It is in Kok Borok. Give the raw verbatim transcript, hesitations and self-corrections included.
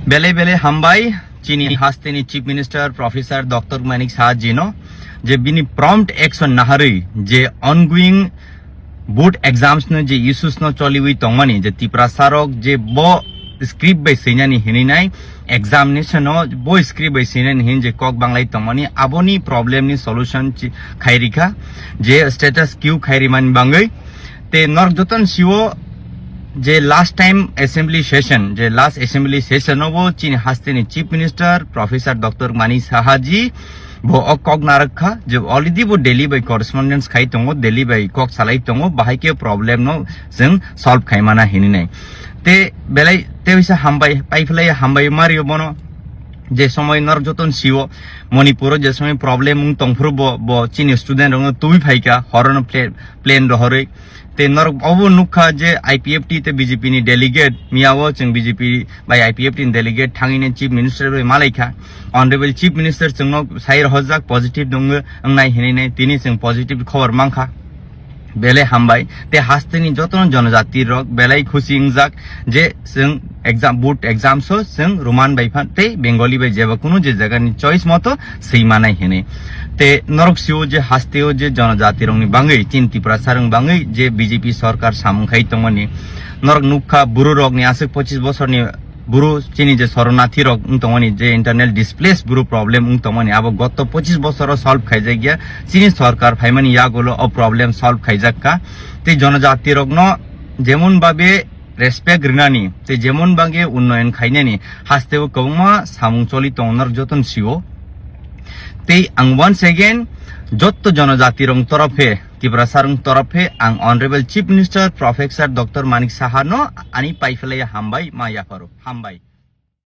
Belai belai hambai chini hasteni Chief Minister Professor Doctor Manik Saha jino, je bini prompt action naharwi je ongoing board exams no je issues no choliwi tongmani, je Tiprasa rok je bo script bai swinani hinwi nai, examination no bo script bai swinani hin je kok banglai tongmani, aboni problem ni solution chi-, khairikha, je status quo khairimani bangwi. Te norok joton siwo je last time assembly session, je last assembly session no bo chini hasteni Chief Minister Professor Doctor Manik Saha ji bo o kok narwk kha, je already bo Delhi bai correspondence khai tongo, Delhi bai kok salai tongo, bahai khe problem no chwng solve khai mana hinwi nai. Te belai te bisa hambai, paiphlai hambai mario bono, je somoi norok joton siwo Manipur o je somoi problem wng tongphuru bo, bo chini student rok no twi phaikha, horono plane, plane rohorwi. Te norok obo nukha je I P F T te B J P ni delegate, miyao chwng B J P bai I P F T ni delegate thangwi ne Chief Minister bai malaikha. Honorable Chief Minister chwngno sai rohorjak positive nungwi wngnai hinwi nai, tini chwng positive khobor mankha. Belai hambai. Te hasteni jotono jonojati rok belai khusi wngjak je chwng exam, board exam so chwng Roman bai phan tei Bengali bai jeba kunu je jaga ni choice moto swi manai hinwi. Te norok sio je hasteo je jonojati rokni bangwi, chini Tiprasa rokni bangwi je B J P sorkar samung khai tongmani, norok nukha buru rokni aswk pochis bosorni buru chini je soronathi rok wng tongmani, je internal displaced buru problem wng tongmani, abo goto pochis bosoro solve khaijak ya, chini sorkar phaimani yagulo o problem solve khaijak kha. Tei jonojati rokno jemon babe respect rinani, tei jemon bangke unnoyon khainani hasteo kwbangma samung choli tongo norok joton sio. Tei ang once again jotto jonojati rok torop he, Tiprasa rok torop he ang Honorable Chief Minister Professor Doctor Manik Saha no ani paiphlaiya hambai ma yapharo. Hambai.